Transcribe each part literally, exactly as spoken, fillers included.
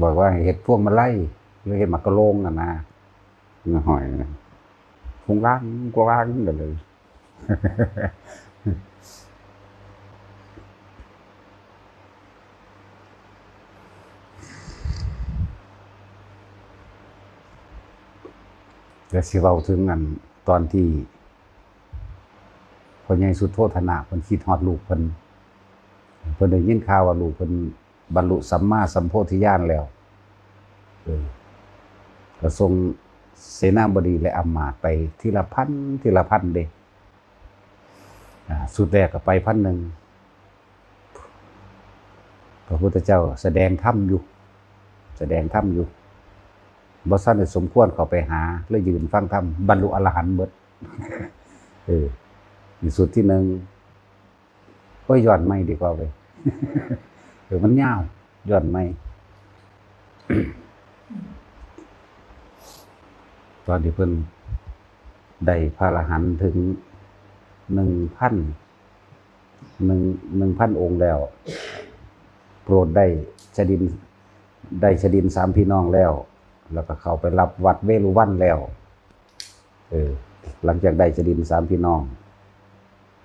บอกว่าให้เฮ็ดพวงมาลัย หรือเฮ็ดหมากกะโลงนั่นนะ ห้อย คงล้าง คงล้างกันเลย แล้วสิเว้าถึงอันตอนที่พ่อใหญ่สุโธธนะเพิ่นคิดฮอดลูกเพิ่น เพิ่นได้ยินข่าวว่าลูกเพิ่นบรรลุสัมมาสัมโพธิญาณแล้ว เออ ก็ส่งเสนาบดีและอำมาตย์ไปทีละพัน ทีละพันเด้ อ่า ชุดแรกก็ไปพันหนึ่ง พระพุทธเจ้าแสดงธรรมอยู่ แสดงธรรมอยู่ บ่ทันได้สมควรเข้าไปหา เลยยืนฟังธรรม บรรลุอรหันต์เบิด เออ นี่ชุดที่หนึ่ง โอ้ย ย้อนใหม่ดีกว่าเว้ย เออ มันยาว ย้อนใหม่ ตอนที่เพิ่นได้พระอรหันต์ถึงหนึ่งพัน หนึ่ง หนึ่งพันองค์แล้ว โปรดได้ชดิน ได้ชดินสามพี่น้องแล้ว แล้วก็เข้าไปรับวัดเวฬุวันแล้ว เออ หลังจากได้ชดินสามพี่น้อง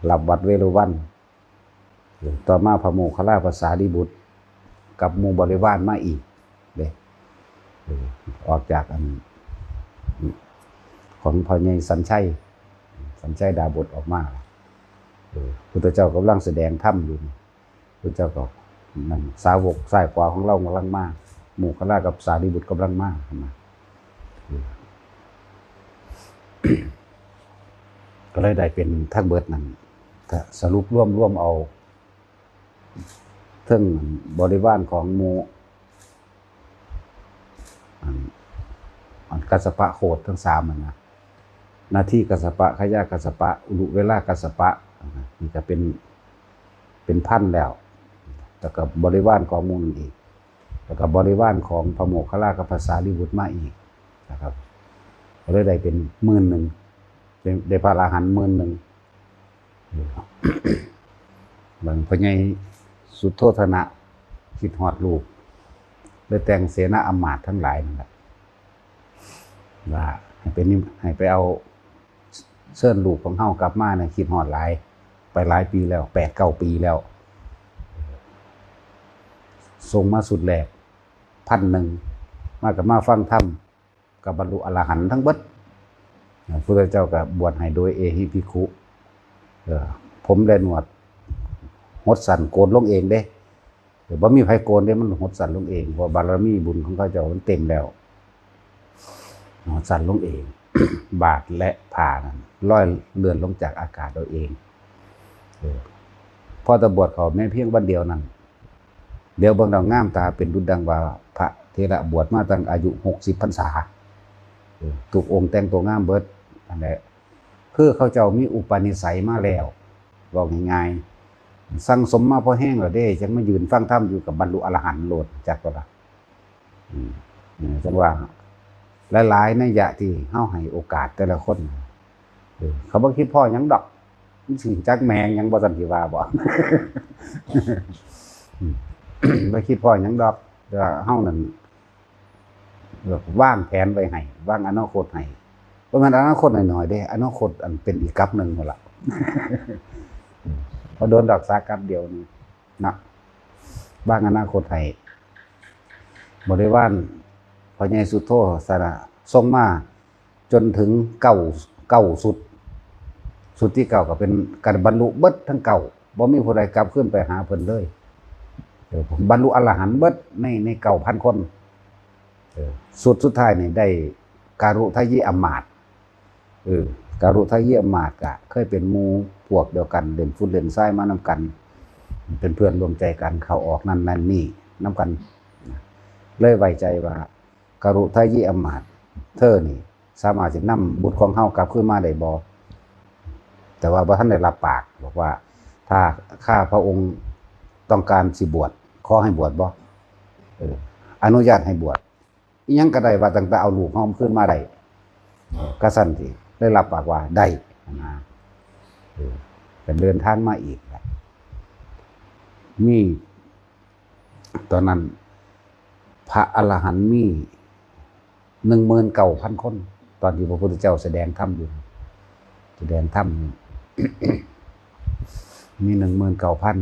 รับวัดเวฬุวัน เออ ต่อมาพระโมคคัลลาภาษาลีบุตร กับหมู่บริวารมาอีกเด้ เออ ออกจากอัน ของพ่อใหญ่สัญชัย สัญชัยดาบสออกมา เออ พุทธเจ้ากำลังแสดงธรรมอยู่นี่ พุทธเจ้าก็นั่น สาวกซ้ายขวาของเรากำลังมา โมคคัลลากับสารีบุตรกำลังมา เห็นไหม เออ ก็เลยได้เป็นทั้งเบิดนั่น ก็สรุปรวมรวมเอา เทิงบริวารของหมู่ อัน อันกัสสปะโคตรทั้งสามนั่นนะ นาทีกัสสปะ ขยะกัสสปะ อุรุเวลากัสสปะ อันนั้นนี่ก็เป็น เป็นพันแล้ว แล้วก็บริวารของหมู่นั้นอีก แล้วก็บริวารของพระโมคคัลลากับพระสารีบุตรมาอีกนะครับ ก็เลยได้เป็นหมื่นหนึ่ง ได้ ได้พระอรหันต์หมื่นหนึ่ง หลังพ่อใหญ่สุโธธนะคิดฮอดลูก ได้แต่งเสนาอำมาตย์ทั้งหลายนั่นแหละ ว่าให้ไปนิม- ให้ไปเอาเชิญลูกของเฮากลับมาเนี่ย คิดฮอดหลาย ไปหลายปีแล้ว แปดเก้าปีแล้ว ส่งมาชุดแรก พันหนึ่ง มาก็มาฟังธรรม ก็บรรลุอรหันต์ทั้งเบิด พระพุทธเจ้าก็บวชให้โดยเอหิภิกขุ เออ ผมและหนวดหดสั้นโกนลงเองเด้ เออ บ่มีไผโกนเด้ มันหดสั้นลงเอง เพราะบารมีบุญของเขาเจ้ามันเต็มแล้ว หดสั้นลงเอง บาทและผ้านั่นลอยเลื่อนลงจากอากาศเอาเอง เออ พอแต่บวชเข้าแม่นเพียงวันเดียวนั่น เดี๋ยวเบิ่งแล้วงามตาเป็นดุจดังว่าพระเถระบวชมาตั้งอายุหกสิบพรรษา เออ ทุกองค์แต่งตัวงามเบิด นั่นแหละ คือเขาเจ้ามีอุปนิสัยมาแล้ว เว้าง่ายๆ สั่งสมมาพอแฮงแล้วเด้ จั่งมายืนฟังธรรมอยู่กับบรรลุอรหันต์โลด จักบ่ล่ะ อืม เออ จั่งว่า หลายๆ นัยยะที่เฮาให้โอกาสแต่ละคน เออ เขาบ่คิดพ้อหยังดอก มันสิจักแม่งหยังบ่ซั่นสิว่าบ่ อืม บ่คิดพ้อหยังดอก แต่ว่าเฮานั่น วางแผนไว้ให้ วางอนาคตให้ บ่แม่นอนาคตน้อยๆ เด้ อนาคตอันเป็นอีกกับหนึ่งพุ้นล่ะ อืม บ่โดนดอก สักกับเดียวนี่เนาะ วางอนาคตให้ บริวารพ่อใหญ่สุโธธนะส่งมา จนถึงเก้า เก้าชุด ชุดที่เก้าก็เป็นการบรรลุเบิดทั้งเก้า บ่มีผู้ใดกลับคืนไปหาเพิ่นเลย เออ บรรลุอรหันต์เบิดใน ในเก้าพันคน เออ ชุดสุดท้ายนี่ได้การุทะยิอำมาตย์ เออ การุทะยิอำมาตย์ก็เคยเป็นหมู่พวกเดียวกัน เล่นฟุตเล่นทรายมานำกัน เป็นเพื่อนร่วมใจกัน เข้าออกนั่นนั่นนี่นำกัน เลยไว้ใจว่า การุทะยิอำมาตย์ เธอนี่สามารถสินำบุตรของเฮากลับคืนมาได้บ่ แต่ว่าบ่ทันได้รับปาก บอกว่า ถ้าข้าพระองค์ต้องการสิบวช ขอให้บวชบ่ เออ อนุญาตให้บวช อิหยังก็ได้ ว่าตั้งแต่เอาลูกเฮาคืนมาได้ เออ กะซั่นติ ได้รับปากว่าได้นะ เออ ก็เดินทางมาอีกแหละ มี ตอนนั้น พระอรหันต์มีหนึ่งหมื่นเก้าพันคน ตอนที่พระพุทธเจ้าแสดงธรรมอยู่ แสดงธรรมอยู่ มีหนึ่งหมื่นเก้าพัน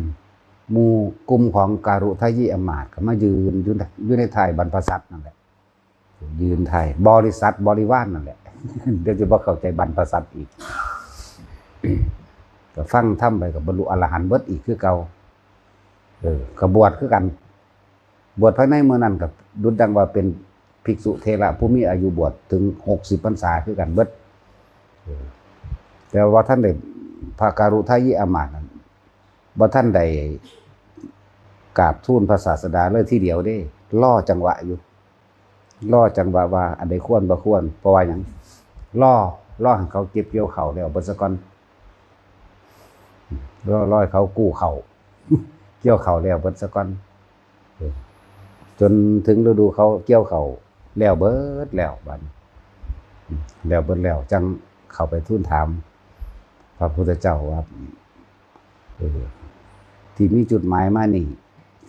หมู่กลุ่มของการุทายีอำมาตย์ก็มายืนอยู่ในอยู่ในท้ายบรรพสัตว์นั่นแหละ ยืนท้ายบริษัทบริวารนั่นแหละ เดี๋ยวจะบ่เข้าใจบรรพสัตว์อีก ก็ฟังธรรมไปก็บรรลุอรหันต์เบิดอีกคือเก่า เออ ก็บวชคือกัน บวชภายในเมื่อนั้นก็ดุจดังว่าเป็นภิกษุเถระผู้มีอายุบวชถึงหกสิบพรรษาคือกันเบิด เออ แต่ว่าท่านได้ พระการุทายีอำมาตย์นั้นบ่ท่านได้กราบทูลพระศาสดาเลยทีเดียวเด้ รอจังหวะอยู่ รอจังหวะว่าอันใดควรบ่ควร เพราะว่าหยัง รอ รอให้เขาเก็บเกี่ยวข้าวแล้วเบิดซะก่อน รอ รอให้เขากู้ข้าว เกี่ยวข้าวแล้วเบิดซะก่อน เออ จนถึงฤดูเขาเกี่ยวข้าวแล้วเบิดแล้วบัดนี้ แล้วเบิดแล้วจั่งเข้าไปทูลถามพระพุทธเจ้าว่า เออ ที่มีจุดหมายมานี่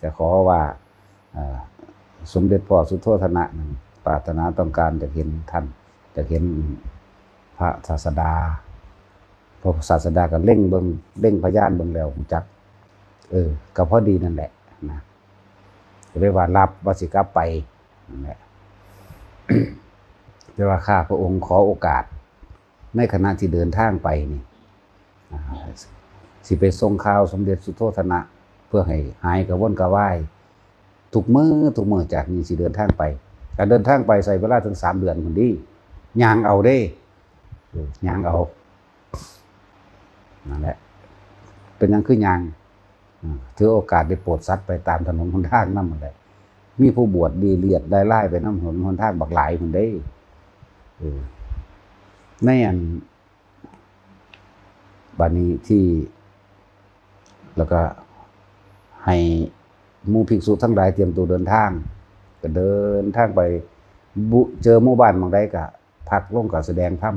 จะขอว่า เอ่อ สมเด็จพ่อสุโธทนะนั้นปรารถนาต้องการจะเห็นท่าน จะเห็นพระศาสดา พระศาสดาก็เล็งเบิ่ง เล็งพยานเบิ่งแล้วรู้จัก เออ ก็พอดีนั่นแหละนะ ก็เลยว่ารับว่าสิกลับไปนั่นแหละ แต่ว่าข้าพระองค์ขอโอกาส ในขณะที่เดินทางไปนี่ อ่า สิไปส่งข่าวสมเด็จสุโธทนะ เพื่อให้หายกระวนกระวาย ทุกมื้อทุกมื้อจากนี้สิเดินทางไป การเดินทางไปใช้เวลาถึงสามเดือนพุ้นเด้ ย่างเอาเด้ เออ ย่างเอา นั่นแหละ เป็นหยังคือย่าง อ่า ถือโอกาสได้โปรดสัตว์ไปตามถนนหนทางนำนั่นแหละ มีผู้บวชดีเลียดได้ลายไปนำถนนหนทางบักหลายพุ้นเด้ เออ ในอัน บัดนี้ที่ แล้วก็ให้หมู่ภิกษุทั้งหลายเตรียมตัวเดินทาง ก็เดินทางไป บุ เจอหมู่บ้านหม่องใดก็พักลงก็แสดงธรรม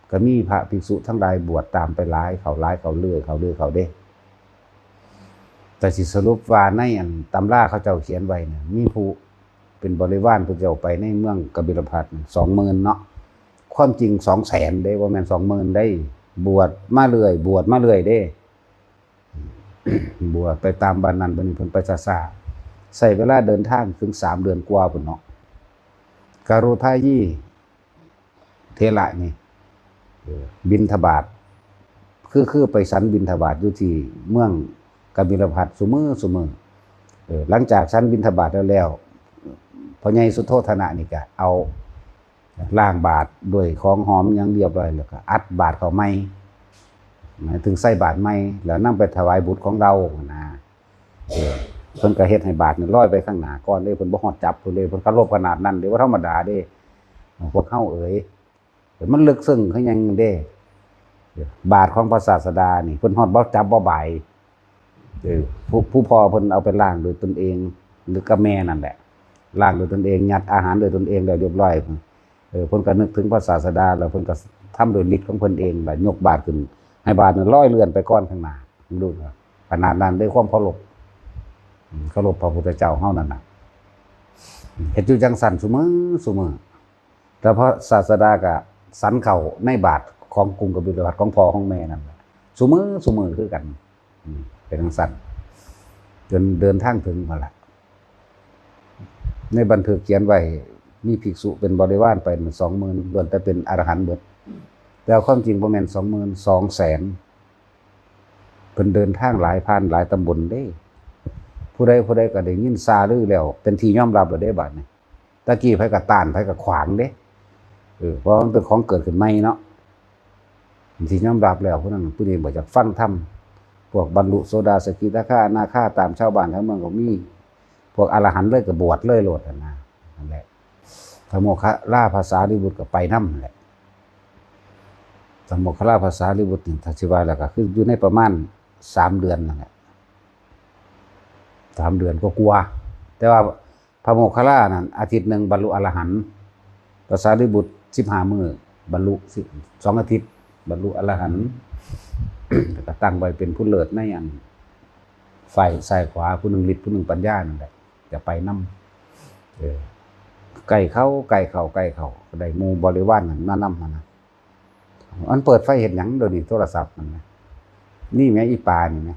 ก็มีพระภิกษุทั้งหลายบวชตามไปหลาย เข้าหลาย เข้าเรื่อย เข้าเรื่อย เข้าเด้ แต่สิสรุปว่าในอันตำราเขาเจ้าเขียนไว้เนี่ย มีผู้เป็นบริวารพุทธเจ้าไปในเมืองกบิลพัสสองหมื่นเนาะ ความจริงสองแสนเด้ บ่แม่นสองหมื่นเด้ บวชมาเรื่อย บวชมาเรื่อยเด้ บวชไปตามบ้านนั้นบ้านนี้ เพิ่นไปช้าๆ ใช้เวลาเดินทางถึงสามเดือนกว่าพุ้นเนาะ การุทายีเถระนี่ เออ บิณฑบาต คือ คือไปฉันบิณฑบาตอยู่ที่เมืองกบิลพัสซุมื้อซุมื้อ เออ หลังจากฉันบิณฑบาตแล้วแล้ว พ่อใหญ่สุโธทนะนี่ก็เอา ล้างบาตรด้วยของหอมหยังเรียบร้อยแล้วก็อัดบาตรเข้าใหม่ หมายถึงใส่บาตรใหม่ แล้วนำไปถวายบุตรของเรานะ เออ เพิ่นก็เฮ็ดให้บาตรนี่ลอยไปข้างหน้าก่อนเลย เพิ่นบ่ฮอดจับเพิ่นเลย เพิ่นเคารพขนาดนั้นเด้ บ่ธรรมดาเด้ พวกเฮาเอ๋ย มันลึกซึ้งคือหยังเด้ บาตรของพระศาสดานี่ เพิ่นฮอดบ่จับบ่บาย เออ ผู้ ผู้พ่อเพิ่นเอาไปล้างโดยตนเอง หรือกับแม่นั่นแหละ ล้างโดยตนเอง ยัดอาหารโดยตนเองแล้วเรียบร้อย เออ เพิ่นก็นึกถึงพระศาสดา แล้วเพิ่นก็ทำโดยฤทธิ์ของเพิ่นเองล่ะ ยกบาตรขึ้น ให้บาตรนั้นลอยเลื่อนไปก่อนข้างหน้า ดูนะ ขนาดนั้นด้วยความเคารพ อืม เคารพพระพุทธเจ้าเฮานั่นน่ะ เฮ็ดอยู่จังซั่นซุมื้อซุมื้อ แต่พระศาสดาก็ฉันเข้าในบาตรของกรุงกบิลพัสของพ่อของแม่นั่นล่ะ ซุมื้อซุมื้อคือกัน อืม เป็นจังซั่น จนเดินทางถึงพุ้นล่ะ ในบันทึกเขียนไว้ มีภิกษุเป็นบริวารไปสองหมื่น ล้วนแต่เป็นอรหันต์เบิด แต่ความจริงบ่แม่นสองหมื่น สองแสน เพิ่นเดินทางหลาย ผ่านหลายตำบลเด้ ผู้ใดผู้ใดก็ได้ยินซาลือแล้ว เป็นที่ยอมรับแล้วเด้บัดนี้ ตะกี้ไผก็ต้าน ไผก็ขวางเด้ เออ เพราะมันเป็นของเกิดขึ้นใหม่เนาะ เป็นที่ยอมรับแล้ว ผู้นั้นผู้นี้บ่อยากฟังธรรม พวกบรรลุโสดา สกิทาคา อนาคา ตามชาวบ้านชาวเมืองก็มี พวกอรหันต์เลยก็บวชเลยโลดหั้นนะ นั่นแหละ พระโมคคัลลา พระสารีบุตรก็ไปนำนั่นแหละ พระโมคคัลลา พระสารีบุตรนี่ ถ้าสิว่าแล้วก็คืออยู่ในประมาณสามเดือนนั่นแหละ สามเดือนกว่าๆ แต่ว่าพระโมคคัลลานั่นอาทิตย์หนึ่งบรรลุอรหันต์ พระสารีบุตรสิบห้ามื้อบรรลุสิ สองอาทิตย์บรรลุอรหันต์ แล้วก็ตั้งไว้เป็นผู้เลิศในอัน ฝ่ายซ้ายขวา ผู้หนึ่งฤทธิ์ ผู้หนึ่งปัญญานั่นแหละ จะไปนำ เออ ใกล้เข้า ใกล้เข้า ใกล้เข้า ได้หมู่บริวารนั่นมานำหั่นนะ มันเปิดไฟเฮ็ดหยังเดี๋ยวนี้ โทรศัพท์มันนะ นี่แหมอีปานี่แหม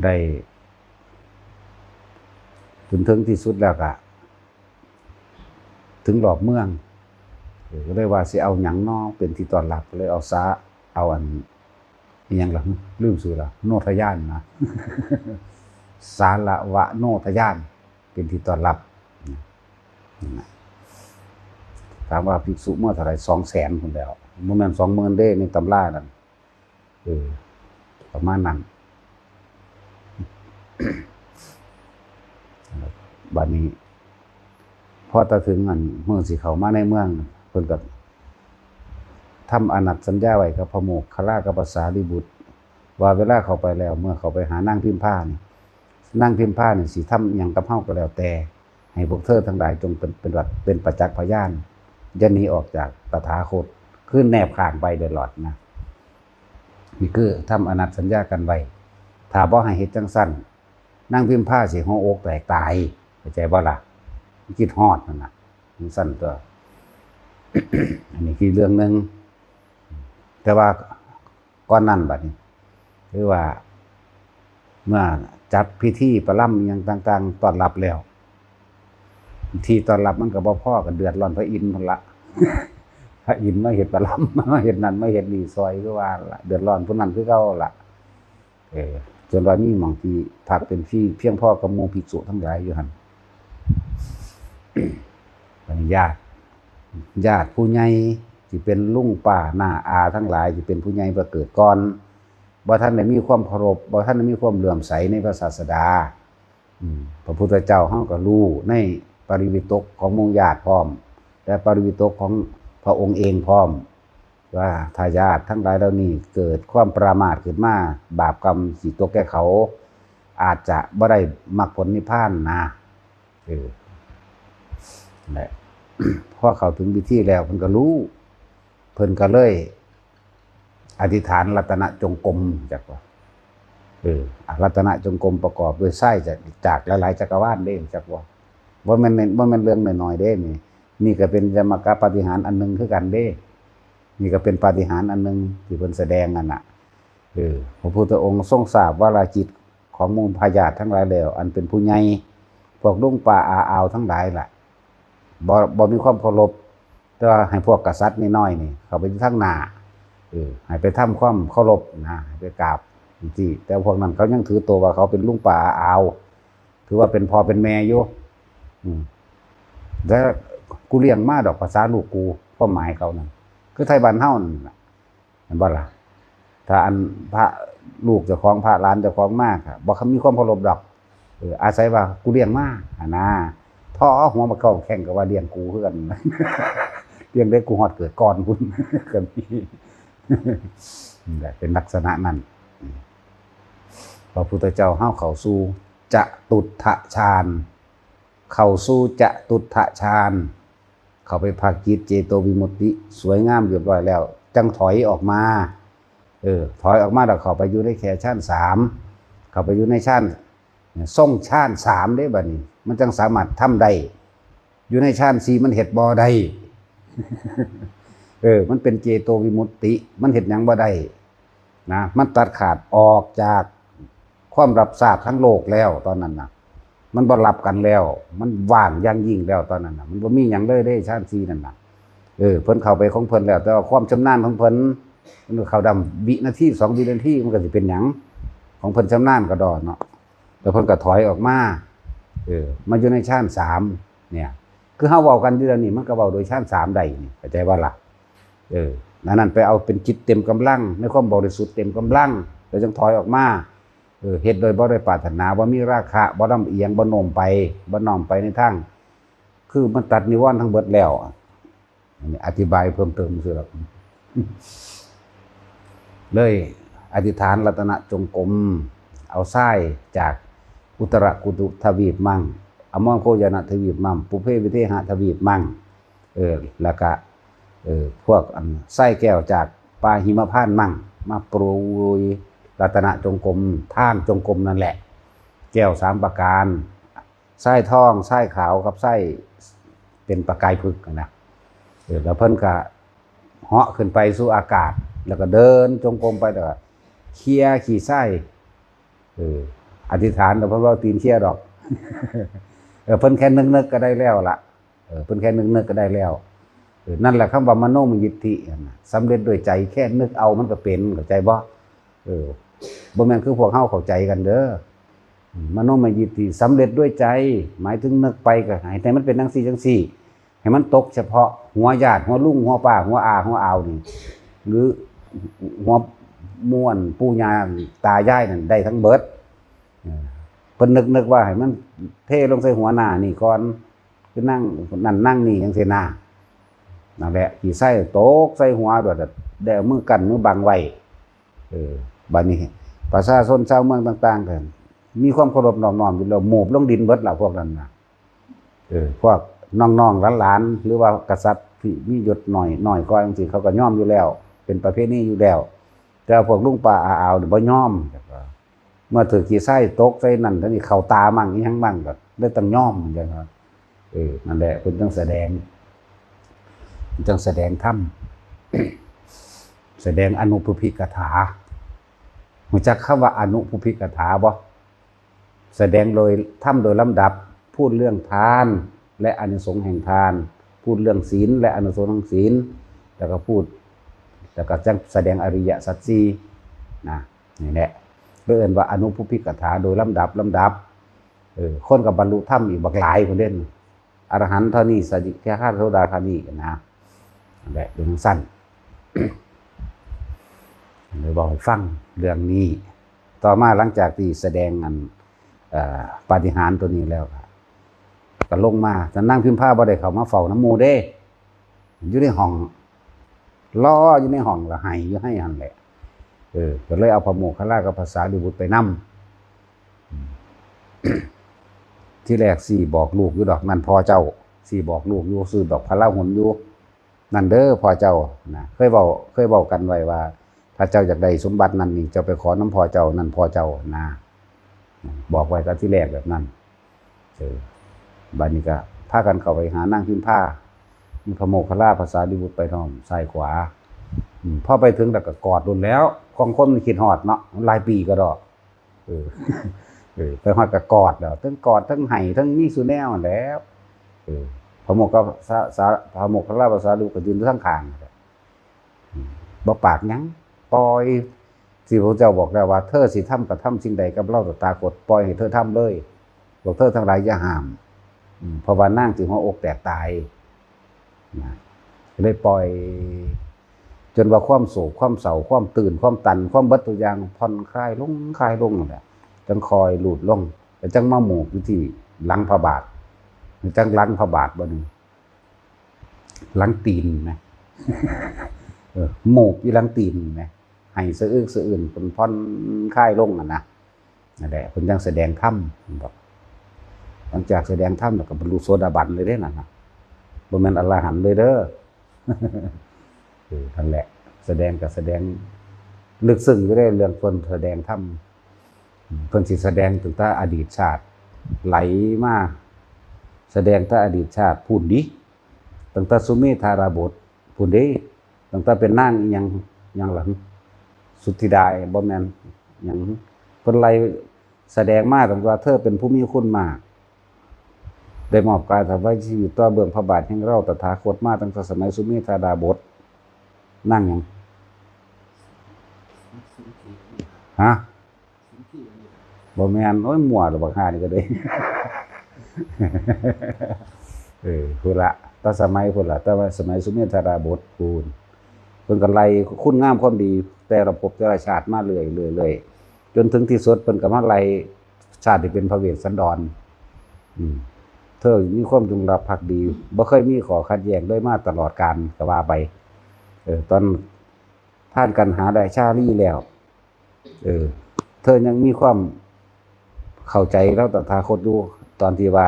ได้ จนถึงที่สุดแล้วก็ ถึงรอบเมือง เออ ก็เลยว่าสิเอาหยังน้อเป็นที่ต้อนรับ ก็เลยเอาสา เอาอัน อิหยังล่ะ ลืมชื่อละ โนทยานนะ สารวะโนทยาน เป็นที่ต้อนรับ นั่นน่ะ ถามว่าภิกษุเมื่อเท่าไหร่ สองแสน พุ้นแหล้ว บ่แม่น สองหมื่น เด้ ในตำรานั่น เออ ประมาณนั้น บัดนี้ พอตะถึงอันเมืองสิเข้ามาในเมือง เพิ่นก็ทำอานัตสัญญาไว้กับพระโมคคัลลากับพระสารีบุตร ว่าเวลาเข้าไปแล้ว เมื่อเข้าไปหานางพิมพานี่ นางพิมพานี่สิทำหยังกับเฮาก็แล้วแต่ ให้พวกเธอทั้งหลายจงเป็น เป็นวัด เป็นประจักษ์พยาน อย่าหนีออกจากตถาคต คือแนบข้างไปโดยลอดนะ นี่คือทำอานัตสัญญากันไว้ ถ้าบ่ให้เฮ็ดจั่งซั้น นางพิมพาสิหัวอกแตกตาย เข้าใจบ่ล่ะ คิดฮอดนั่นน่ะ จั่งซั้นตัว อันนี้คือเรื่องหนึ่ง แต่ว่าก่อนนั้นบัดนี้ คือว่า เมื่อจัดพิธีประลำอิหยังต่างๆ ต้อนรับแล้ว ที่ต้อนรับมันก็บ่พอ ก็เดือดร้อนพระอินทร์พุ้นละ พระอินทร์มาเฮ็ดประลำ มาเฮ็ดนั่นมาเฮ็ดนี่ซอย คือว่าล่ะ เดือดร้อนผู้นั้นคือเก่าล่ะ เออ จนว่ามีหม่องที่พักเป็นที่เพียงพอกับหมู่ภิกษุทั้งหลายอยู่หั่น บัดนี้ญาติ ญาติผู้ใหญ่ที่เป็นลุงป้าน้าอาทั้งหลายที่เป็นผู้ใหญ่ประเกิดก่อน บ่ทันได้มีความเคารพ บ่ทันได้มีความเลื่อมใสในพระศาสดา อืม พระพุทธเจ้าเฮาก็รู้ในปริวิตกของหมู่ญาติพร้อม และปริวิตกของพระองค์เองพร้อม ว่าถ้าญาติทั้งหลายเหล่านี้เกิดความประมาทขึ้นมา บาปกรรมสิตกแก่เขา อาจจะบ่ได้มรรคผลนิพพานนะ เออ นั่นแหละ พอเข้าถึงพิธีแล้วเพิ่นก็รู้ เพิ่นก็เลย อธิษฐานรัตนจงกรม จักว่า เออ รัตนจงกรมประกอบด้วยไส้จาก จากหลายๆ จักรวาลเด้ จักว่า บ่แม่น บ่แม่นเรื่องน้อยๆ เด้นี่ นี่ก็เป็นยมกปาฏิหาริย์อันหนึ่งคือกันเด้ นี่ก็เป็นปาฏิหาริย์อันหนึ่งที่เพิ่นแสดงนั่นน่ะ เออ พระพุทธองค์ทรงทราบวาราจิตของหมู่พญาติทั้งหลายแล้ว อันเป็นผู้ใหญ่ พวกลุงป้าอาอาวทั้งหลายล่ะ บ่ บ่มีความเคารพ แต่ว่าให้พวกกษัตริย์น้อยๆ นี่ เข้าไปอยู่ทางหน้า เออ ให้ไปทำความเคารพนะ ให้ไปกราบจังซี้ แต่พวกนั้นเขายังถือตัวว่าเขาเป็นลุงป้าอาอาว ถือว่าเป็นพ่อเป็นแม่อยู่ อืม แต่กูเลี้ยงมาดอก ภาษาลูกกู ความหมายเขานั่น คือไทบ้านเฮานั่นล่ะ แม่นบ่ล่ะ ถ้าอันพระลูกเจ้าของ พระหลานเจ้าของมาก็บ่มีความเคารพดอก เออ อาศัยว่ากูเลี้ยงมา หั่นนะ เทาะเอาหัวมาเก้าแข้งก็ว่าเลี้ยงกูคือกัน เลี้ยงได้กูฮอดเกิดก่อนพุ้น ก็มี นี่แหละ เป็นลักษณะนั้น พระพุทธเจ้าเฮาเข้าสู่จตุตถฌาน เข้าสู่จตุตถฌาน เข้าไปพักจิตเจโตวิมุตติ สวยงามเรียบร้อยแล้ว จั่งถอยออกมา เออ ถอยออกมาแล้วเข้าไปอยู่ในแค่ฌานสาม เข้าไปอยู่ในฌาน ทรงฌานสามเด้บัดนี้ มันจั่งสามารถทำได้ อยู่ในฌานสี่มันเฮ็ดบ่ได้ เออ มันเป็นเจโตวิมุตติ มันเฮ็ดหยังบ่ได้ นะ มันตัดขาดออกจากความรับทราบทั้งโลกแล้วตอนนั้นน่ะ มันบ่รับกันแล้ว มันว่างอย่างยิ่งแล้วตอนนั้นน่ะ มันบ่มีหยังเลยเด้ ฌานสี่นั่นน่ะ เออ เพิ่นเข้าไปของเพิ่นแล้ว แต่ว่าความชำนาญของเพิ่น มันก็เข้าได้วินาที สองวินาที มันก็สิเป็นหยัง ของเพิ่นชำนาญกะด้อเนาะ แล้วเพิ่นก็ถอยออกมา เออ มาอยู่ในฌานสาม เนี่ย คือเฮาเว้ากันอยู่เดี๋ยวนี้ มันก็เว้าโดยฌานสามได้นี่ เข้าใจบ่ล่ะ เออ อันนั้นไปเอาเป็นจิตเต็มกำลัง ในความบริสุทธิ์เต็มกำลัง แล้วจั่งถอยออกมา เออ เฮ็ดโดยบ่ได้ปรารถนา บ่มีราคะ บ่ลำเอียง บ่โน้มไป บ่น้อมไปในทาง คือมันตัดนิวรณ์ทั้งเบิดแล้ว อันนี้อธิบายเพิ่มเติมซื่อหรอก เลยอธิษฐานรัตนจงกรม เอาทรายจากอุตรกุรุทวีปมั่ง อมรโคยนทวีปมั่ง ปุพเพวิเทหทวีปมั่ง เออ แล้วก็ เออ พวกอันทรายแก้วจากป่าหิมพานต์มั่ง มาปรุยรัตนจงกรม ทางจงกรมนั่นแหละ เจ แก้วสามประการ ทรายทอง ทรายขาวกับทรายเป็นประกายผึ้งนะ เออ แล้วเพิ่นก็เหาะขึ้นไปสู่อากาศ แล้วก็เดินจงกรมไป แล้วก็เคลียร์ขี้ทราย เออ อธิษฐาน แล้วเพิ่นว่าตีนเคลียร์ดอก เออ เพิ่นแค่นึกๆก็ได้แล้วล่ะ เออ เพิ่นแค่นึกๆก็ได้แล้ว เออ นั่นแหละคำว่ามโนมยิทธิหั่นน่ะ สำเร็จด้วยใจ แค่นึกเอามันก็เป็น เข้าใจบ่ เออ บ่แม่นคือพวกเฮาเข้าใจกันเด้อ อืม มโนมยิทธิ สำเร็จด้วยใจ หมายถึงนึกไปก็ให้ ให้มันเป็นจั่งซี้จั่งซี้ ให้มันตกเฉพาะหัวญาติ หัวลุง หัวป้า หัวอา หัวอาวนี่ หรือหัวหมู่ปู่ย่าตายายนั่นได้ทั้งเบิด เออ เพิ่นนึก นึกว่าให้มันเทลงใส่หัวหน้านี่ก่อน คือนางนั่นนางนี่จั่งซี้นะ นั่นแหละ ขี้ทรายตกใส่หัวโดด ได้เอามือกั้นมือบังไว้ เออ บัดนี้ประชาชนชาวเมืองต่างๆก็มีความเคารพนอบน้อมอยู่แล้ว หมูบลงดินเบิดล่ะพวกนั้นน่ะ เออ พวกน้องๆหลานๆ หรือว่ากษัตริย์ที่มียศน้อย น้อยกว่าจั่งซี้ เขาก็ยอมอยู่แล้ว เป็นประเพณีอยู่แล้ว แต่ว่าพวกลุงป้าอาอาวนี่บ่ยอม เมื่อถืกขี้ทรายตกใส่นั่น แล้วนี่เข้าตามั่งอิหยังมั่ง ก็เลยต้องยอมเหมือนกันครับ เออ นั่นแหละ เพิ่นจั่งแสดง เพิ่นจั่งแสดงธรรม แสดงอนุพุพพิกถา รู้จักคำว่าอนุพุพพิกถาบ่ แสดงโดย ธรรมโดยลำดับ พูดเรื่องทาน และอานิสงส์แห่งทาน พูดเรื่องศีล และอานิสงส์แห่งศีล แล้วก็พูด แล้วก็จั่งแสดงอริยสัจสี่นะ นี่แหละ เพิ่นเอิ้นว่าอนุพุพพิกถา โดยลำดับ ลำดับ เออ คนก็บรรลุธรรมอีกบักหลายพุ้นเด้ อรหันต์เท่านี้ สกิทาคาโสดาคามีนะ นั่นแหละ เป็นจั่งซั้น เลยบอกให้ฟังเรื่องนี้ ต่อมาหลังจากที่แสดงอัน เอ่อ ปาฏิหาริย์ตัวนี้แล้วก็ ก็ลงมา แต่นางพิมพาบ่ได้เข้ามาเฝ้านำหมู่เด้ อยู่ในห้อง รออยู่ในห้อง ละไห้อยู่ในหั่นแหละ เออ ก็เลยเอาพระโมคคัลลากับพระสารีบุตรไปนำ อืม ที่แรกสิบอกลูกอยู่ดอก นั่นพ่อเจ้า สิบอกลูกอยู่ ซื้อดอกพะลาหุนอยู่ นั่นเด้อพ่อเจ้านะ เคยเว้า เคยเว้ากันไว้ว่า ถ้าเจ้าอยากได้สมบัตินั่นนี่ เจ้าไปขอนำพ่อเจ้า นั่นพ่อเจ้านะ บอกไว้ตั้งที่แรกแบบนั้น เออ บัดนี้ก็พากันเข้าไปหานางพิมพา มีพระโมคคัลลา พระสารีบุตรไปพร้อม ซ้ายขวา อืม พอไปถึงแล้วก็กอดโลดแล้ว ของคนมันคิดฮอดเนาะ หลายปีก็ดอก เออ เออ ไปฮอดก็กอดแล้ว ทั้งกอด ทั้งไห้ ทั้งมีซุแนวนั่นแหล้ว เออ พระโมคคัลลา สา พระโมคคัลลา พระสารีบุตรก็ยืนอยู่ทางข้าง อืม บ่ปากหยัง ปล่อย ที่พระเจ้าบอกแล้วว่า เธอสิทำกระทำสิ่งใดกับเราตถาคต ปล่อยให้เธอทำเลย พวกเธอทั้งหลายอย่าห้าม อืม เพราะว่านางสิหัวอกแตกตาย นะ ก็เลยปล่อย จนว่าความโศก ความเศร้า ความตื่น ความตัน ความเบิดทุกอย่าง ผ่อนคลายลง คลายลงนั่นแหละ จั่งค่อยหลุดลง แล้วจั่งมาหมอบอยู่ที่หลังพระบาท จั่งหลังพระบาทบัดนี้ หลังตีนนะ เออ หมอบอยู่หลังตีนนะ ให้สะอึกสะอื้น เพิ่นผ่อนคลายลงอะนะ นั่นแหละ เพิ่นจั่งแสดงธรรม บอก หลังจากแสดงธรรมแล้วก็บรรลุโสดาบันเลยเด้นั่นนะ บ่แม่นอรหันต์เลยเด้อ เออ นั่นแหละ แสดงก็แสดงลึกซึ้งอยู่เด้ เรื่องเพิ่นแสดงธรรม เพิ่นสิแสดงตั้งแต่อดีตชาติ ไหลมา แสดงแต่อดีตชาติพู้นดิ ตั้งแต่สุเมธาดาบสพู้นเด้ ตั้งแต่เป็นนางอิหยัง หยังล่ะ สุทธิดา บ่แม่นหยัง เพิ่นไล่แสดงมาตั้งแต่เธอเป็นผู้มีคุณมาก ได้มอบกายถวายชีวิตต่อเบื้องพระบาทแห่งเราตถาคตมาตั้งแต่สมัยสุเมธาดาบส นางหยัง ฮะ บ่แม่น โอ้ย มั่วหรือบักห่านี่ก็ได้ เออ พุ้นละ แต่สมัยพุ้นละ แต่ว่าสมัยสุเมธาดาบสพู้น เพิ่นก็ไล่คุณงามความดี แต่ละภพแต่ละชาติมาเรื่อยๆๆ จนถึงที่สุดเพิ่นก็มาไล่ชาติที่เป็นพระเวสสันดร อืม เธอมีความจงรักภักดี บ่เคยมีข้อขัดแย้งเลยมาตลอดกาลก็ว่าไป เออ ตอน ท่านกัณหาและชาลีแล้ว เออ เธอยังมีความเข้าใจเราตถาคตอยู่ ตอนที่ว่า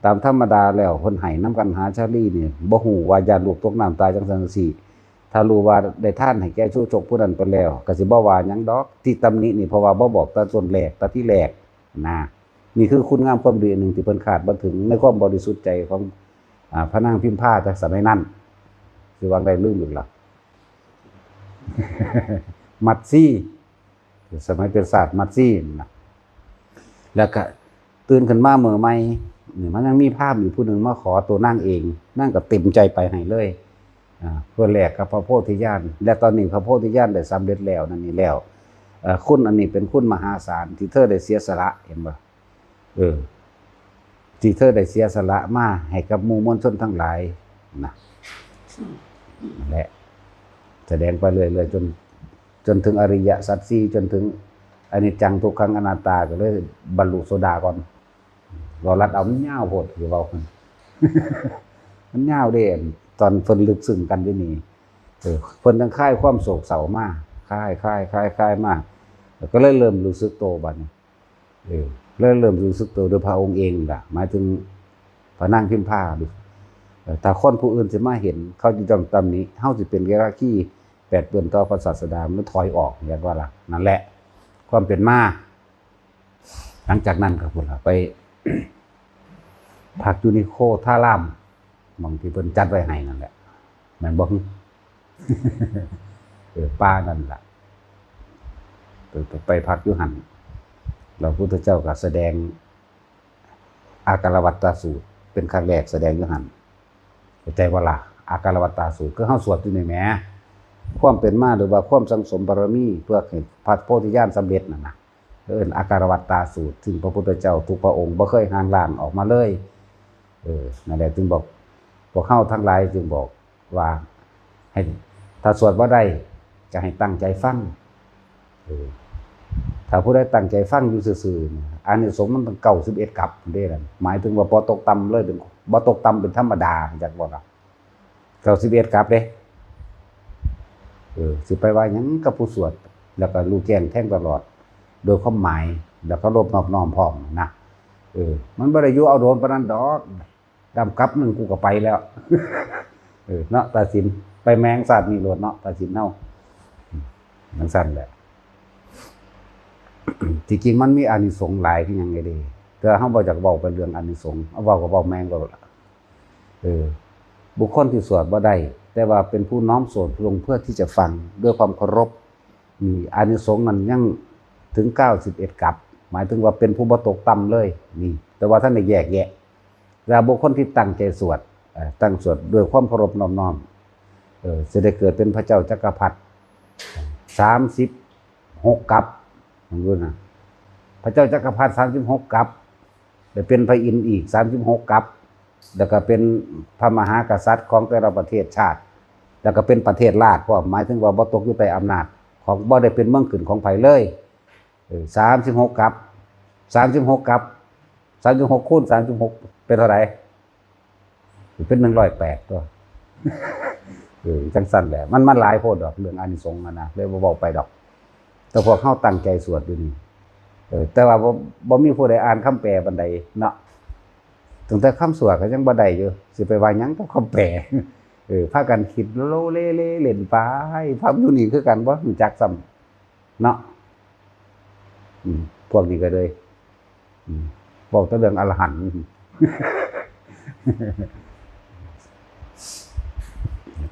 ตามธรรมดาแล้วเพิ่นให้นำกัณหาชาลีนี่ บ่ฮู้ว่าย้านลูกตกน้ำตายจั่งซั้นจั่งซี้ ถ้ารู้ว่าได้ทานให้แก่ชูชกผู้นั้นไปแล้ว ก็สิบ่ว่าหยังดอก ที่ตำหนินี่เพราะว่าบ่บอกแต่ต้นแรก แต่ที่แรกนะ นี่คือคุณงามความดีอันหนึ่งที่เพิ่นคาดบ่ถึงในความบริสุทธิ์ใจของ อ่า พระนางพิมพาแต่สมัยนั้น คือว่าได้ลืมอีกละ มัดซี สมัยเป็นศาสตร์มัดซีนะ แล้วก็ตื่นขึ้นมาเมื่อใหม่นี่มันยังมีพราหมณ์อยู่ผู้หนึ่งมาขอตัวนางเอง นางก็เต็มใจไปให้เลย อ่า เพื่อแลกกับพระโพธิญาณ และตอนนี้พระโพธิญาณได้สำเร็จแล้วนั่นนี่แล้ว เอ่อ คุณอันนี้เป็นคุณมหาศาลที่เธอได้เสียสละ เห็นบ่ เออ ที่เธอได้เสียสละมาให้กับหมู่มวลชนทั้งหลายนะ นั่นแหละ แสดงไปเรื่อยๆ จน จนถึงอริยสัจสี่ จนถึงอนิจจังทุกขังอนัตตา ก็เลยบรรลุโสดาก่อน เว้าลัดเอามันยาวโพด สิเว้า มันยาวเด้ ตอนเพิ่นลึกซึ้งกันอยู่นี่ เออ เพิ่นจั่งคลายความโศกเศร้ามา คลาย คลาย คลาย คลายมา แล้วก็เลยเริ่มรู้สึกโตบัดนี้ เออ เลยเริ่มรู้สึกโตโดยพระองค์เองล่ะ หมายถึงพระนางพิมพา เออ ถ้าคนผู้อื่นสิมาเห็น เขาจะต้องตำหนิ เฮาสิเป็นเวราคีแปดเปื้อนต่อพระศาสดา มันถอยออก อยากว่าล่ะ นั่นแหละ ความเป็นมา หลังจากนั้นก็พุ้นล่ะ ไป พักอยู่นิโคธาราม หม่องที่เพิ่นจัดไว้ให้นั่นแหละ แม่นบ่ เออ ป่านั่นล่ะ ไป ไป ไปพักอยู่หั่น แล้วพุทธเจ้าก็แสดง อาการวัตตสูตร เป็นครั้งแรกแสดงอยู่หั่น เข้าใจบ่ล่ะ อาการวัตตสูตร คือเฮาสวดอยู่นี่แหม ความเป็นมาหรือว่าความสั่งสมบารมีเพื่อให้พระโพธิญาณสำเร็จนั่นน่ะ เอิ้นอาการวัตตสูตร ซึ่งพระพุทธเจ้าทุกพระองค์บ่เคยห่างล้างออกมาเลย เออ นั่นแหละจึงบอก พวกเฮาทั้งหลายจึงบอกว่า ให้ ถ้าสวดบ่ได้ จะให้ตั้งใจฟัง เออ ถ้าผู้ใดตั้งใจฟังอยู่ซื่อๆ เนี่ย อานิสงส์มันตั้งเก้าสิบเอ็ดกับเด้นั่น หมายถึงว่าบ่ตกต่ำเลย เป็น บ่ตกต่ำเป็นธรรมดา จักบ่ล่ะ เก้าสิบเอ็ดกับเด้ เออ สิไปว่าหยังกับผู้สวด แล้วก็รู้แจ้งแทงตลอด โดยความหมาย แล้วเคารพนอบน้อมพร้อมนะ เออ มันบ่ได้อยู่เอาโดนปานนั้นดอก ดำกับหนึ่งกูก็ไปแล้ว เออ เนาะ ตาสิน ไปแมงสาดนี่โลดเนาะ ตาสินเฮา จั่งซั่นแหละ ที่จริงมันมีอานิสงส์หลายคือหยังไงเด้ แต่เฮาบ่อยากเว้าไปเรื่องอานิสงส์ เอาเว้าก็เว้าแมงโลดล่ะ เออ บุคคลที่สวดบ่ได้ แต่ว่าเป็นผู้น้อมสวดลงเพื่อที่จะฟังด้วยความเคารพ นี่ อานิสงส์นั้นยังถึงเก้าสิบเอ็ดกับ หมายถึงว่าเป็นผู้บ่ตกต่ำเลย นี่ แต่ว่าท่านได้แยกแยะ แล้วบุคคลที่ตั้งใจสวด เอ่อ ตั้งสวดด้วยความเคารพนอบน้อม เออ สิได้เกิดเป็นพระเจ้าจักรพรรดิ สามสิบหกกับ มันรู้นะ พระเจ้าจักรพรรดิ สามสิบหกกับ ได้เป็นพระอินทร์อีก สามสิบหกกับ แล้วก็เป็นพระมหากษัตริย์ของแต่ละประเทศชาติ แล้วก็เป็นประเทศราชพร้อม หมายถึงว่าบ่ตกอยู่ใต้อำนาจของ บ่ได้เป็นเมืองขึ้นของไผเลย เออ สามสิบหกกับ สามสิบหกกับ สามสิบหกคูณสามสิบหก เป็นเท่าไหร่ เป็นหนึ่งร้อยแปดตัว เออ จั่งซั่นแหละ มัน มันหลายโพดดอก เรื่องอานิสงส์อะนะ เลยบ่เว้าไปดอก แต่พวกเฮาตั้งใจสวดอยู่นี่ เออ แต่ว่าบ่ บ่มีผู้ใดอ่านคำแปลปานใดเนาะ ตั้งแต่คำสวดก็ยังบ่ได้อยู่ สิไปว่าหยังกับคำแปล เออ พากันคิดโลเลเลเล่นไป พระอยู่นี่คือกัน บ่รู้จักซ้ำ เนาะ อืม พวกนี้ก็เลย อืม บอกแต่เรื่องอรหันต์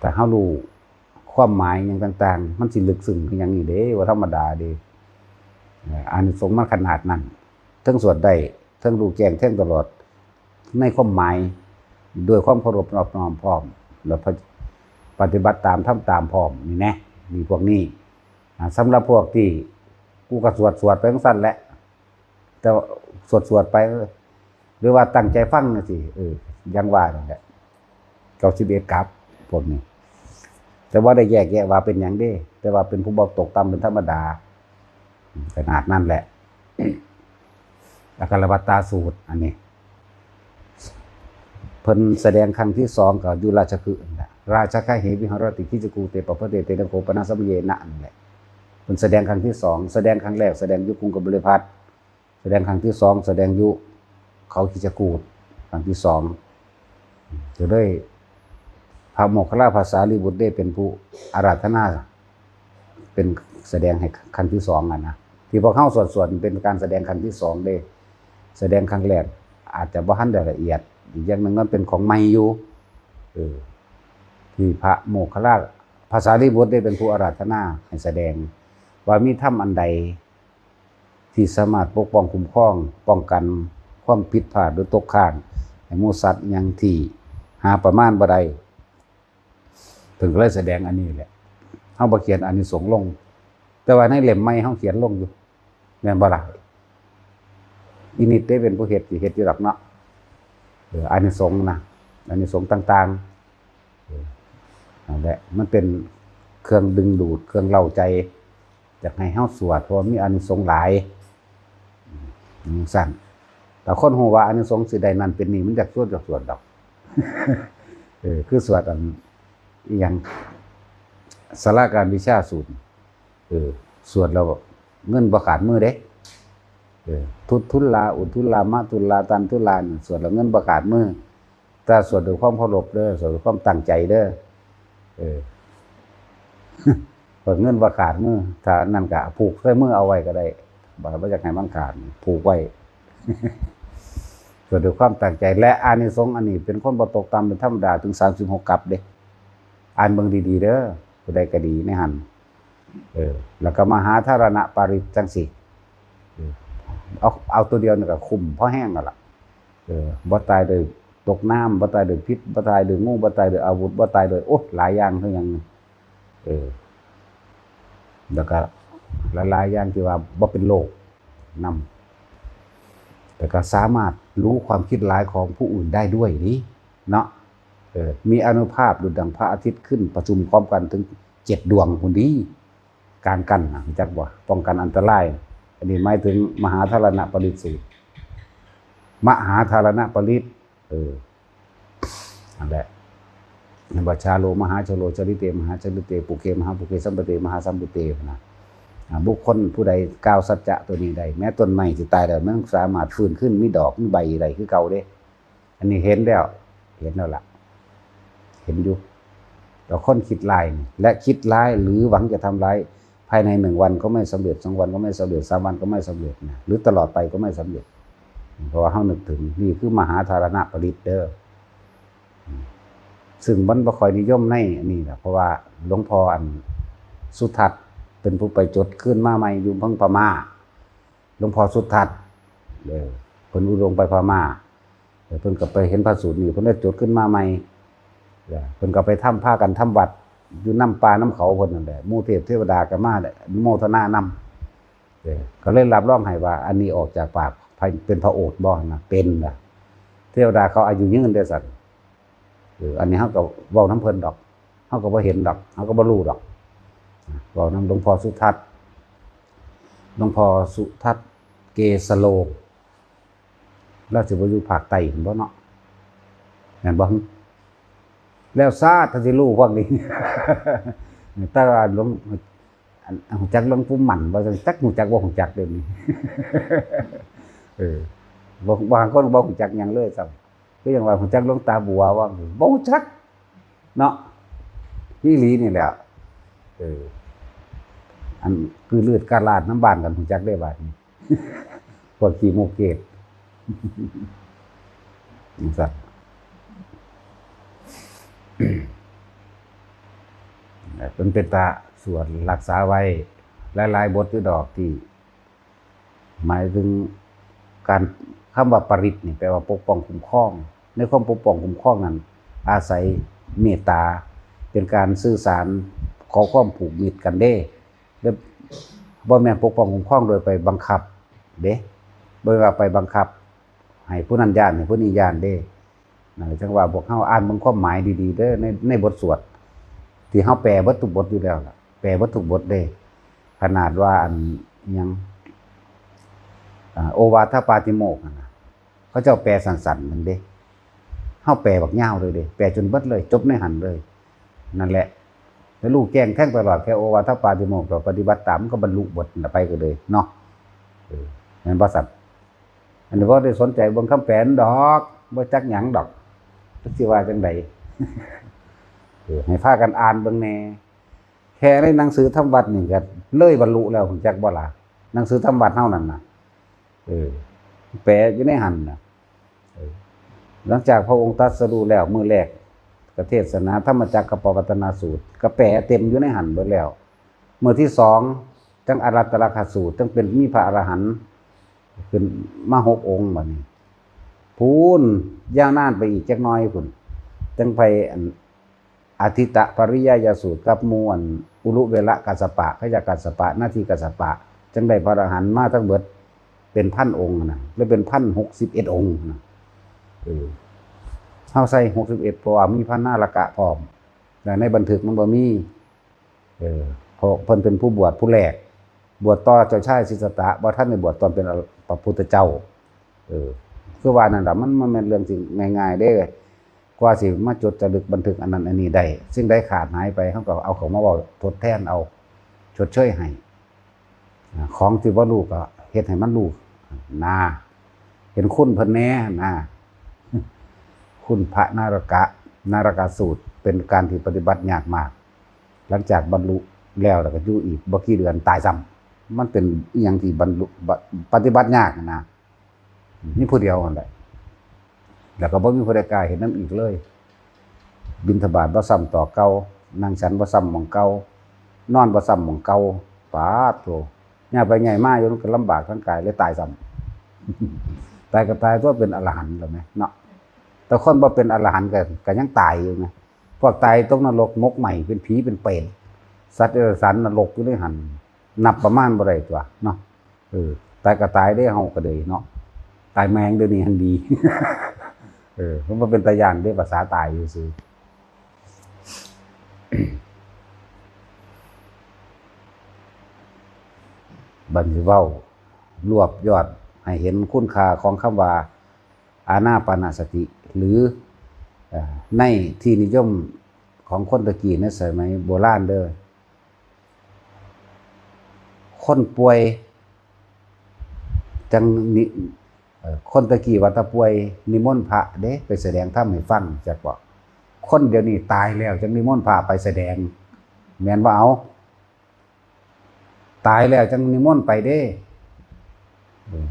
แต่เฮารู้ความหมายหยังต่างๆ มันสิลึกซึ้งคือหยังนี่เด้ ว่าธรรมดาเด้ เอ่อ อานิสงส์มันขนาดนั้น เทิงสวดได้ เทิงรู้แจ้งแทงตลอด ในความหมาย ด้วยความเคารพนอบน้อมพร้อม แล้วปฏิบัติตาม ทำตามพร้อม นี่แหนะ มีพวกนี้ อ่า สำหรับพวกที่ กูก็สวดสวดไปจั่งซั่นแหละ แต่ว่าสวดสวดไป หรือว่าตั้งใจฟังจั่งซี้ เออ ยังว่านั่นแหละ เก้าสิบเอ็ดกับ พวกนี้ แต่ว่าได้แยกแยะว่าเป็นหยังเด้ แต่ว่าเป็นผู้บ่ตกต่ำเป็นธรรมดา ขนาดนั้นแหละ อาการวัตตาสูตร อันนี้ เพิ่นแสดงครั้งที่สองก็อยู่ราชคฤห์นั่นแหละ ราชคฤห์วิหารติคิจกูเต ปะพะเทเตนะโคปนะสมะเยนะ นั่นแหละ เพิ่นแสดงครั้งที่สอง แสดงครั้งแรกแสดงอยู่กรุงกบิลพัสดุ์ แสดงครั้งที่สองแสดงอยู่เขาคิจกูฏ ครั้งที่สอง ก็เลย พระโมคคัลลาภาษาลีบุตรได้เป็นผู้อาราธนา เป็นแสดงให้ครั้งที่สองอะนะ ที่พวกเฮาสวดสวดเป็นการแสดงครั้งที่สองเด้ แสดงครั้งแรก อาจจะบ่ทันได้ละเอียด อีกอย่างหนึ่งมันเป็นของใหม่อยู่ เออ ที่พระโมคคัลลา พระสารีบุตรได้เป็นผู้อาราธนาให้แสดง ว่ามีธรรมอันใด ที่สามารถปกป้องคุ้มครอง ป้องกันความผิดพลาดหรือตกค้าง ให้หมู่สัตว์อย่างที่หาประมาณบ่ได้ เพิ่นก็เลยแสดงอันนี้แหละ เฮาบ่เขียนอานิสงส์ลง แต่ว่าในเล่มใหม่เฮาเขียนลงอยู่ แม่นบ่ล่ะ อีนิดได้เป็นผู้เฮ็ด สิเฮ็ดอยู่ดอกเนาะ เออ อานิสงส์นะ อานิสงส์ต่างๆ เออ นั่นแหละ มันเป็นเครื่องดึงดูด เครื่องเร้าใจ อยากให้เฮาสวด เพราะว่ามีอานิสงส์หลาย อืม จั่งซั้น แต่คนฮู้ว่าอานิสงส์สิได้นั่นเป็นนี่ มันอยากสวด อยากสวดดอก เออ คือสวดอัน อิหยัง สาราการวิชาสูตร เออ สวดแล้วเงินบ่ขาดมือเด้ เออ ทุตทุลลา อุทุลลา มะทุลลา ตันทุลลานี่ สวดแล้วเงินบ่ขาดมือ แต่สวดด้วยความเคารพเด้อ สวดด้วยความตั้งใจเด้อ เออ เปิดเงินบ่ขาดมือ ถ้าอันนั้นก็ผูกใส่มือเอาไว้ก็ได้ บ่ บ่อยากให้มันขาด ผูกไว้ สวดด้วยความตั้งใจ และอานิสงส์อันนี้เป็นคนบ่ตกต่ำเป็นธรรมดา ถึงสามสิบหกกัปเด้ อ่านเบิ่งดีๆ เด้อ ผู้ใดก็ดีในหั่น เออ แล้วก็มหาธารณปริตรจั่งซี้ เออ เอา เอาตัวเดียวนี่ก็คุ้มพอแฮงแล้วล่ะ เออ บ่ตายโดยตกน้ำ บ่ตายโดยพิษ บ่ตายโดยงู บ่ตายโดยอาวุธ บ่ตายโดย โอ้ หลายอย่างคือหยัง เออ แล้วก็หลายๆ อย่างที่ว่าบ่เป็นโรคนำ แล้วก็สามารถรู้ความคิดร้ายของผู้อื่นได้ด้วยนี่เนาะ เออ มีอานุภาพดุจดังพระอาทิตย์ขึ้นประชุมพร้อมกันถึงเจ็ดดวงพุ้นเด้ การกั้นน่ะ รู้จักบ่ ป้องกันอันตราย อันนี้หมายถึงมหาธารณปริตรสูตร มหาธารณปริตร เออ นั่นแหละ เห็นบ่ ชาโล มหาชาโล ชลิเต มหาชลิเต ปุคเค มหาปุคเค สัมปเต มหาสัมปเต นะ อ่า บุคคลผู้ใดกล่าวสัจจะตัวนี้ได้ แม้ต้นไม้สิตายแล้ว มันสามารถฟื้นขึ้น มีดอก มีใบได้คือเก่าเด้ อันนี้เห็นแล้ว เห็นแล้วล่ะ เห็นอยู่ แต่คนคิดร้ายนี่ และคิดร้ายหรือหวังจะทำร้าย ภายในหนึ่งวันก็ไม่สำเร็จ สองวันก็ไม่สำเร็จ สามวันก็ไม่สำเร็จนะ หรือตลอดไปก็ไม่สำเร็จ เพราะว่าเฮานึกถึง นี่คือมหาธารณปริตรเด้อ ซึ่งมันบ่ค่อยนิยมในอันนี้นะ เพราะว่าหลวงพ่ออันสุทัศน์เป็นผู้ไปจดคืนมาใหม่อยู่เมืองพม่า หลวงพ่อสุทัศน์ เออ เพิ่นอุดงไปพม่า เออ เพิ่นก็ไปเห็นพระสูตรนี่ เพิ่นได้จดขึ้นมาใหม่ เออ เพิ่นก็ไปทำ พากันทำวัดอยู่นำป่านำเขาเพิ่นนั่นแหละ หมู่เทพเทวดาก็มาอนุโมทนานำ เออ ก็เลยรับรองให้ว่าอันนี้ออกจากปากเป็นพระโอษฐ์บ่นะ เป็นล่ะ เทวดาเขาอายุยืนเด้อซั่น เออ อันนี้เฮาก็เว้านำเพิ่นดอก เฮาก็บ่เห็นดอก เฮาก็บ่รู้ดอก เว้านำหลวงพ่อสุทัศน์ หลวงพ่อสุทัศน์ เกสโล ลาวสิบ่อยู่ภาคใต้พุ้นบ่เนาะ แม่นบ่ แล้วซาดถ้าสิรู้พวกนี้ แต่ว่าหลวง อัน รู้จักหลวงปู่หมั่นบ่ จักรู้จักบ่รู้จักเดี๋ยวนี้ เออ บ่ บางคนบ่รู้จักหยังเลยซ้ำ คือหยังว่ารู้จักหลวงตาบัวบ่ บ่รู้จัก เนาะ อีหลีนี่แหละ เออ อันคือลืดกาลาดน้ำบ้านกันรู้จักได้บาดนี้ พวกขี้โมเกต จั่งซั้น เพิ่นเป็นตาสวดรักษาไว้ หลายๆ บทอยู่ดอกที่ หมายถึงการ คำว่าปริตรนี่แปลว่าปกป้องคุ้มครอง ในความปกป้องคุ้มครองนั้น อาศัยเมตตา เป็นการสื่อสาร ขอความผูกมิตรกันเด้ และบ่แม่นปกป้องคุ้มครองโดยไปบังคับเด้ บ่แม่นว่าไปบังคับ ให้ผู้นั้นย้าน ให้ผู้นี้ย้านเด้ นั่นแหละ จั่งว่าพวกเฮาอ่านเบิ่งความหมายดีๆ เด้อ ใน ในบทสวด ที่เฮาแปลเบิดทุกบทอยู่แล้วล่ะ แปลเบิดทุกบทเด้ ขนาดว่าอันหยัง อ่า โอวาทปาติโมกข์หั่นน่ะ เขาเจ้าแปลสั้นๆ นั่นเด้ เฮาแปลบักยาวเลยเด้ แปลจนเบิดเลย จบในหั่นเลย นั่นแหละ แล้วรู้แจ้งแทงตลอด แค่โอวาทปาติโมกข์ ต่อปฏิบัติตาม มันก็บรรลุเบิดนั่นล่ะ ไปก็เลยเนาะ เออ แม่นบ่ซั่น อันนี้บ่ได้สนใจเบิ่งคำแปลดอก บ่จักหยังดอก จักสิว่าจั่งใด เออ ให้พากันอ่านเบิ่งแหน่ แค่ในหนังสือธรรมวัตรนี่ก็เลยบรรลุแล้ว รู้จักบ่ล่ะ หนังสือธรรมวัตรเฮานั่นน่ะ เออ แปลอยู่ในหั่นน่ะ เออ หลังจากพระองค์ตรัสรู้แล้วมื้อแรก ก็เทศนาธรรมจักรกัปปวัตตนสูตร ก็แปลเต็มอยู่ในหั่นเบิดแล้ว มื้อที่สอง จั่งอรัตตลักษณสูตร จั่งเป็นมีพระอรหันต์ขึ้นมาหกองค์บัดนี้ พู้นยาวนานไปอีกจักหน่อยพู้น จั่งไปอัน อทิตตปริยายสูตรกับหมู่อันอุรุเวละกัสสปะ ขยะกัสสปะ นาทีกัสสปะ จั่งได้พระอรหันต์มาทั้งเบิดเป็นพันองค์นะ หรือเป็นพันหกสิบเอ็ดองค์นะ เออ เฮาใส่หกสิบเอ็ด เพราะว่ามีพระนารกะพร้อม แต่ในบันทึกมันบ่มี เออ เพราะเพิ่นเป็นผู้บวชผู้แรก บวชต่อเจ้าชายสิทธัตถะ บ่ทันได้บวชตอนเป็นพระพุทธเจ้า เออ คือว่านั่นล่ะ มัน มันแม่นเรื่องที่ง่ายๆเด้ กว่าสิมาจดจารึกบันทึกอันนั้นอันนี้ได้ สิ่งใดขาดหายไป เฮาก็เอาเข้ามาเว้าทดแทนเอา ชดเชยให้ อ่า ของที่บ่รู้ก็เฮ็ดให้มันรู้ นา เห็นคุณเพิ่นแหน่ นา คุณพระนารกะ นารกะสูตร เป็นการที่ปฏิบัติยากมาก หลังจากบรรลุแล้ว แล้วก็อยู่อีกบ่กี่เดือนตายซ้ำ มันเป็นอิหยังที่บรรลุ บะ ปฏิบัติยากนะ มีผู้เดียวนั่นแหละ แล้วก็บ่มีผู้ใดกล้าเฮ็ดนำอีกเลย บิณฑบาตบ่ซ้ำต่อเก่า นั่งฉันบ่ซ้ำหม่องเก่า นอนบ่ซ้ำหม่องเก่า ปาดโธ่ ย่างไปย่างมาอยู่มันก็ลำบากทางกาย เลยตายซ้ำ ตายก็ตายตัวเป็นอรหันต์แล้วแหมเนาะ แต่คนบ่เป็นอรหันต์ก็ ก็ยังตายอยู่ไง พวกตายตกนรกหมกไหม้เป็นผีเป็นเปรต สัตว์เดรัจฉานนรกอยู่ในหั่น นับประมาณบ่ได้ตัวเนาะ เออ ตายก็ตายเด้ เฮาก็เลยเนาะ ตายแม่งเดี๋ยวนี้หั่นดี เออ มันบ่เป็นตาย้านเด้ ภาษาตายซื่อๆ บัดนี้เว้ารวบยอดให้เห็นคุณค่าของคำว่าอานาปานสติ หรือ เอ่อ ในที่นิยมของคนตะกี้ในสมัยโบราณเด้อ คนป่วย จั่งนิ เอ่อ คนตะกี้ว่าถ้าป่วยนิมนต์พระเด้ ไปแสดงธรรมให้ฟัง จักบ่ คนเดี๋ยวนี้ตายแล้วจั่งนิมนต์พระไปแสดง แม่นบ่เอา ตายแล้วจั่งนิมนต์ไปเด้ เออ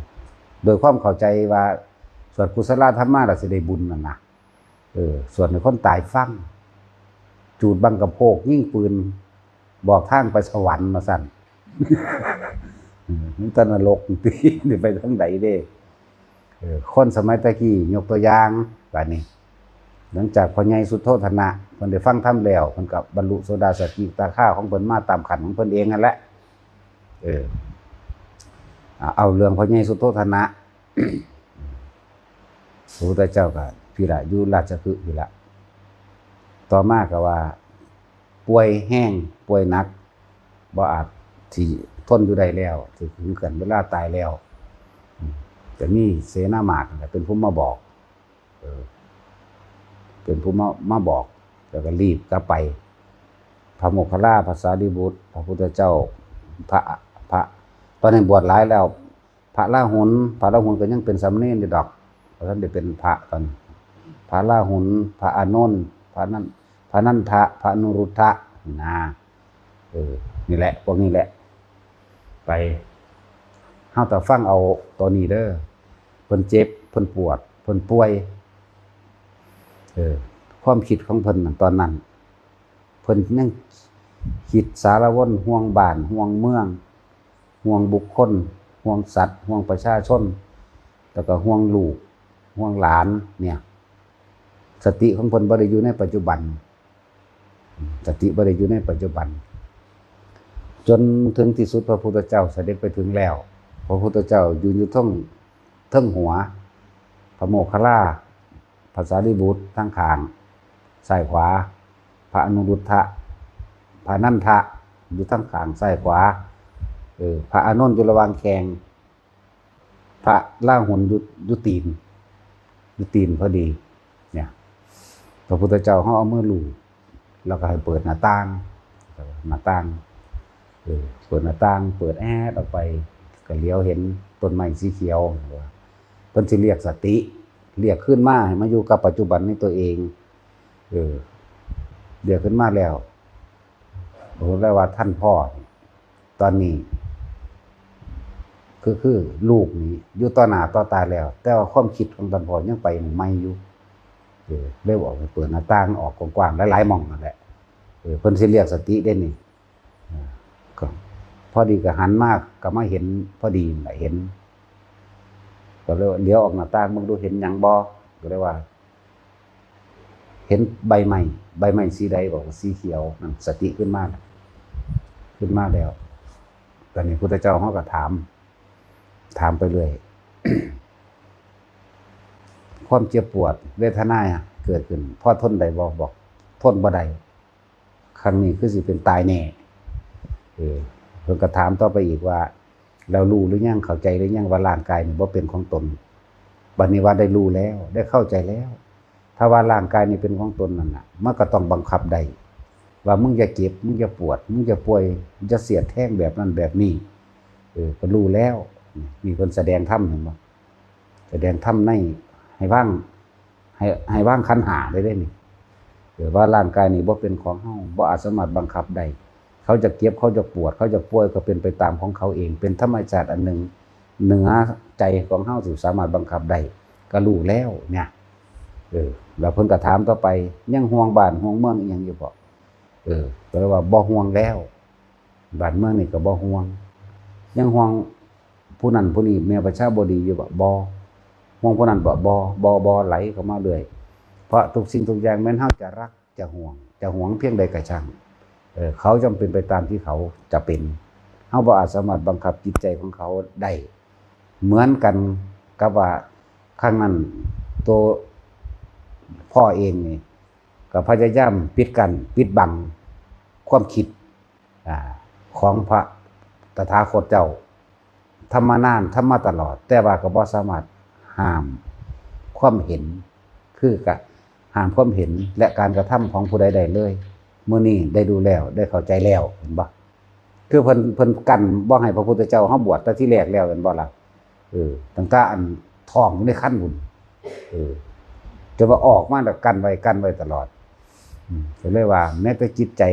โดยความเข้าใจว่าสวดกุศลธรรมมาแล้วสิได้บุญนั่นนะ เออ สวดให้คนตายฟัง จูดบังกะโพก ยิงปืน บอกทางไปสวรรค์มาซั่น เออ มันตะนรกติ สิไปทางใดเด้ เออ คนสมัยตะกี้ยกตัวอย่าง บัดนี้ หลังจากพ่อใหญ่สุโธทนะ เพิ่นได้ฟังธรรมแล้ว เพิ่นก็บรรลุโสดาสกิทาคาของเพิ่นมาตามขั้นของเพิ่นเองนั่นแหละ เออ อ่ะ เอาเรื่องพ่อใหญ่สุโธทนะ พระพุทธเจ้าก็พี้ละ อยู่ราชคฤห์พี้ละ ต่อมาก็ว่า ป่วยแฮง ป่วยหนัก บ่อาจสิทนอยู่ได้แล้ว สิถึงขั้นเวลาตายแล้ว อืม ก็มีเสนามากนั่นแหละเป็นผู้มาบอก เออ เป็นผู้มา มาบอก แล้วก็รีบกลับไป พระโมคคัลลา พระสารีบุตร พระพุทธเจ้า พระ พระ ตอนนี้บวชหลายแล้ว พระราหุล พระราหุลก็ยังเป็นสามเณรอยู่ดอก บ่ทันได้เป็นพระตอนนี้ พระราหุล พระอานนท์ พระนัน พระนันทะ พระอนุรุทธะ นะ เออ นี่แหละ พวกนี้แหละ ไป เฮาแต่ฟังเอาตอนนี้เด้อ เพิ่นเจ็บ เพิ่นปวด เพิ่นป่วย เออ ความคิดของเพิ่นน่ะตอนนั้น เพิ่นยังคิดสารวน ห่วงบ้าน ห่วงเมือง ห่วงบุคคล ห่วงสัตว์ ห่วงประชาชน แล้วก็ห่วงลูก ห่วงหลาน เนี่ย สติของเพิ่นบ่ได้อยู่ในปัจจุบัน สติบ่ได้อยู่ในปัจจุบัน จนถึงที่สุดพระพุทธเจ้าเสด็จไปถึงแล้ว พระพุทธเจ้ายืนอยู่เทิง เทิงหัว พระโมคคัลลา พระสารีบุตรทางข้างซ้ายขวา พระอนุรุทธะ พระนันทะ อยู่ทางข้างซ้ายขวา เออ พระอานนท์อยู่ระหว่างแข้ง พระราหุลอยู่ อยู่ตีน อยู่ตีนพอดี เนี่ย พระพุทธเจ้าเฮาเอามือลูบ แล้วก็ให้เปิดหน้าต่าง หน้าต่าง เออ เปิดหน้าต่าง เปิดแอดออกไป ก็เหลียวเห็นต้นไม้สีเขียว เพิ่นสิเรียกสติ เรียกคืนมาให้มาอยู่กับปัจจุบันในตัวเอง เออ เรียกขึ้นมาแล้ว โอ้ แล้วว่าท่านพ่อ ตอนนี้ คือคือลูกนี่อยู่ต่อหน้าต่อตาแล้ว แต่ว่าความคิดของท่านพ่อยังไปหม่องใหม่อยู่ เออ เลยบอกให้เปิดหน้าต่างออกกว้างๆ หลายๆ หม่องนั่นแหละ เออ เพิ่นสิเรียกสติได้นี่ เออ ก็พอดีก็หันมา ก็มาเห็นพอดีนั่นแหละ เห็น ก็เลยว่าเหลียวออกหน้าต่างเบิ่งดูเห็นหยังบ่ ก็เลยว่า เห็นใบไม้ ใบไม้สีใด บอกว่าสีเขียว นั่นสติขึ้นมา ขึ้นมาแล้ว ตอนนี้พุทธเจ้าเขาก็ถาม ถามไปเรื่อย ความเจ็บปวดเวทนาเกิดขึ้น พอทนได้บ่ บอกทนบ่ได้ ครั้งนี้คือสิเป็นตายแน่ เออ เพิ่นก็ถามต่อไปอีกว่า แล้วรู้หรือยัง เข้าใจหรือยังว่าร่างกายนี่บ่เป็นของตน บัดนี้ว่าได้รู้แล้ว ได้เข้าใจแล้ว ถ้าว่าร่างกายนี่เป็นของตนนั่นน่ะ มันก็ต้องบังคับได้ ว่ามึงอย่าเจ็บ มึงอย่าปวด มึงอย่าป่วย อย่าเสียดแทงแบบนั้นแบบนี้ เออ ก็รู้แล้ว นี่เพิ่นแสดงธรรม เห็นบ่ แสดงธรรมใน ให้วาง ให้ ให้วางขันธ์ห้าได้เด้นี่ เออ ว่าร่างกายนี่บ่เป็นของเฮา บ่อาจสามารถบังคับได้ เขาจะเจ็บ เขาจะปวด เขาจะป่วย ก็เป็นไปตามของเขาเอง เป็นธรรมชาติอันหนึ่ง เหนือใจของเฮาสิสามารถบังคับได้ ก็รู้แล้วเนี่ย เออ แล้วเพิ่นก็ถามต่อไป ยังห่วงบ้านห่วงเมืองอีหยังอยู่บ่ เออ ก็เลยว่าบ่ห่วงแล้ว บ้านเมืองนี่ก็บ่ห่วง ยังห่วงผู้นั้นผู้นี้ แม่ประชาบดีอยู่บ่ บ่ ห่วงผู้นั้นบ่ บ่ บ่ บ่ ไหลเข้ามาเรื่อย เพราะทุกสิ่งทุกอย่างแม้นเฮาจะรักจะห่วง จะหวงเพียงใดก็ช่าง เออ เขาย่อมเป็นไปตามที่เขาจะเป็น เฮาบ่อาจสามารถบังคับจิตใจของเขาได้ เหมือนกันกับว่าครั้งนั้นตัวพ่อเองนี่ ก็พยายามปิดกั้น ปิดบังความคิด อ่า ของพระตถาคตเจ้า ทำมานาน ทำมาตลอด แต่ว่าก็บ่สามารถห้ามความเห็น คือกะห้ามความเห็นและการกระทำของผู้ใดได้เลย มื้อนี้ได้รู้แล้ว ได้เข้าใจแล้ว เห็นบ่ คือเพิ่น เพิ่นกั้นบ่ให้พระพุทธเจ้าเฮาบวชแต่ทีแรกแล้ว เห็นบ่ล่ะ เออ ตั้งแต่อันท้องอยู่ในครรภ์พุ้น เออ จนว่าออกมาแล้วกั้นไว้ กั้นไว้ตลอด อืม ก็เลยว่าแม้แต่จิตใจ